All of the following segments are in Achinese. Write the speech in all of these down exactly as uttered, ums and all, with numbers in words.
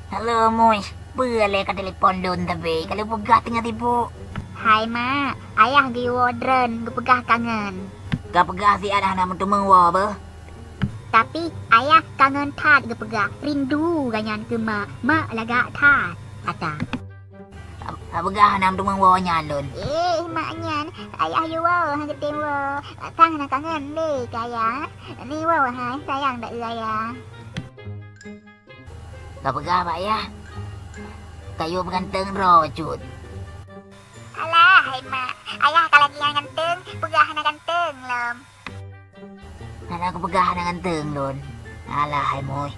Halo Muih, peue lé ka telepon lôn tapi ka lôn peugah teungoh sibuk. Hai mak, ayah geuwoe droen geupeugah kangen. Ka peugah siat hana meuteumé woe beuh. Tapi ayah kangen that geupeugah rindu gobnyan keu mak, mak lagak that. Ata. Ka peugah hana meuteumé woe nyan lôn. Eh mak nyan, ayah yue woe han geutem woe. Sang hana kangen lé keu ayah. Ni woe hai sayang dak ayah. Ka peugah bak ayah, kayue meuganteung droe bacut. Alah hai mak, ayah ka lagèe nyang ganteung, peugah hana ganteung lom. Hana kupeugah hana ganteung lôn. Alah hai Muih.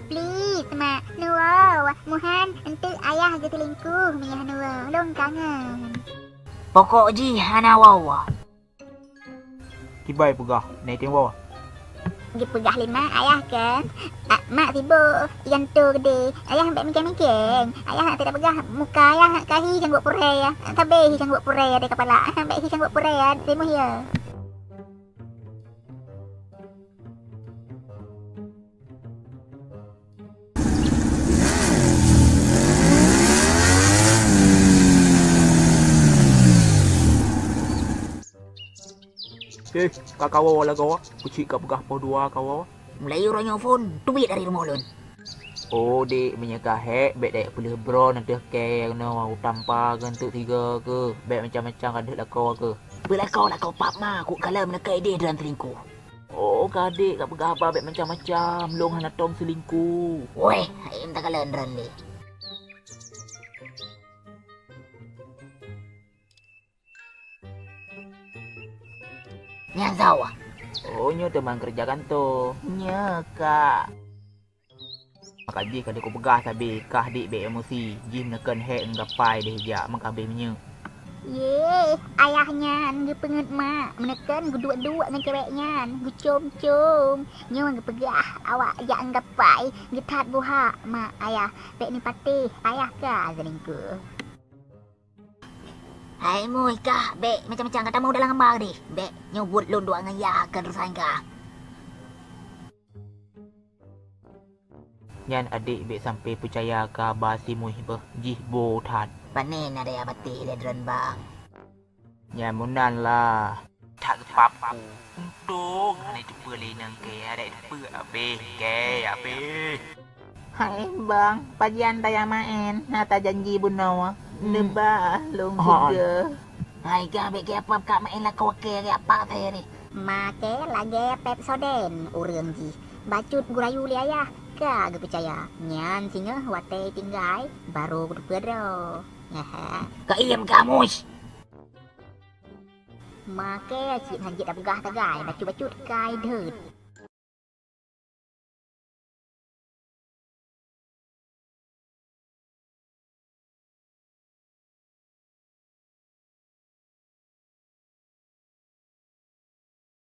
Please mak, neuwoe, muhan enteuk ayah geuselingkuh meunyoe neuwoe, lôn kangen. Pokok jih hana woe-woe. Kibai peugah, nai teuwoe. Geupeugah lé mak ayah kan, "Ah, mak sibok, igan toe keudeh." Ayah bèk mingkeng-mingkeng. Ayah hana teupeugah, muka ayah ka hi cangguek purée ya. Sabe hi cangguek purée ya di kepala. Bèk hi cangguek purée ya, rimuh ya. Eh, ka kawoe lagoe, keuchik ka peugah poh dua kawoe. Mulai uroe nyoe phon, teubiet dari rumoh lôn. Oh, dek, meunyoe ka hék, bèk dayek peuleueh broe ateueh kée keunoe, u tampa keu enteuk tiga keuh, bèk macam-macam ka deuh lakoe keuh. Peue lakoe, lakoe pap ma, kuk kalon meuneuka ideh droen selingkuh. Oh, ka dek, ka peugah haba bèk macam-macam, lôn hana tom selingkuh. Weh, hai meuta kalon droen lé. Nyan sawa. Oh, nyoe teuma keureuja kantô. Nyoe, Kak. Maka jih ka lheueh kupeugah sabe, kah dik bèk emosi. Jih meuneukan hék ngon gapai deh jak meukaben meunyoe. Yeh, ayah nyan geupeungeut mak, meuneukan geuduek-duek ngon cewek nyan, geucom-com. Nyoe geupeugah awak jak ngon gapai, geuthat buhak mak ayah, bèk neupatéh ayah ka selingkuh. Hai Muih kah, bèk macam-macam ka tamong dalam gamba deh. Bèk nyoe buet lôn duek ngon yah keu urusan kah. Nyan adek bèk sampai peucaya keu haba si Muih beuh, jih bo that. Pane na daya batéh lé droen bang. Nyan meunan lah. That geupap ku. Untông hana jiteupeue lé inong kèe, adak jiteupeue abéh kèe abéh. Hai bang, pajan taya maén, na tajanji bunoe. Neuba lôn keudeh. Hai ka bèk kiapab ka maén lakoe kèe kiapab taya ni. Make lagèe Pepsodent ureueng jih. Bacut geurayu lé ayah, ka geupeucaya. Nyan singoh watèe tinggai, barô geuteupeue droe. Ngehe. Ka iem ka mus. Make cit hana jeuet tapeugah sagai, bacut-bacut kai deuet.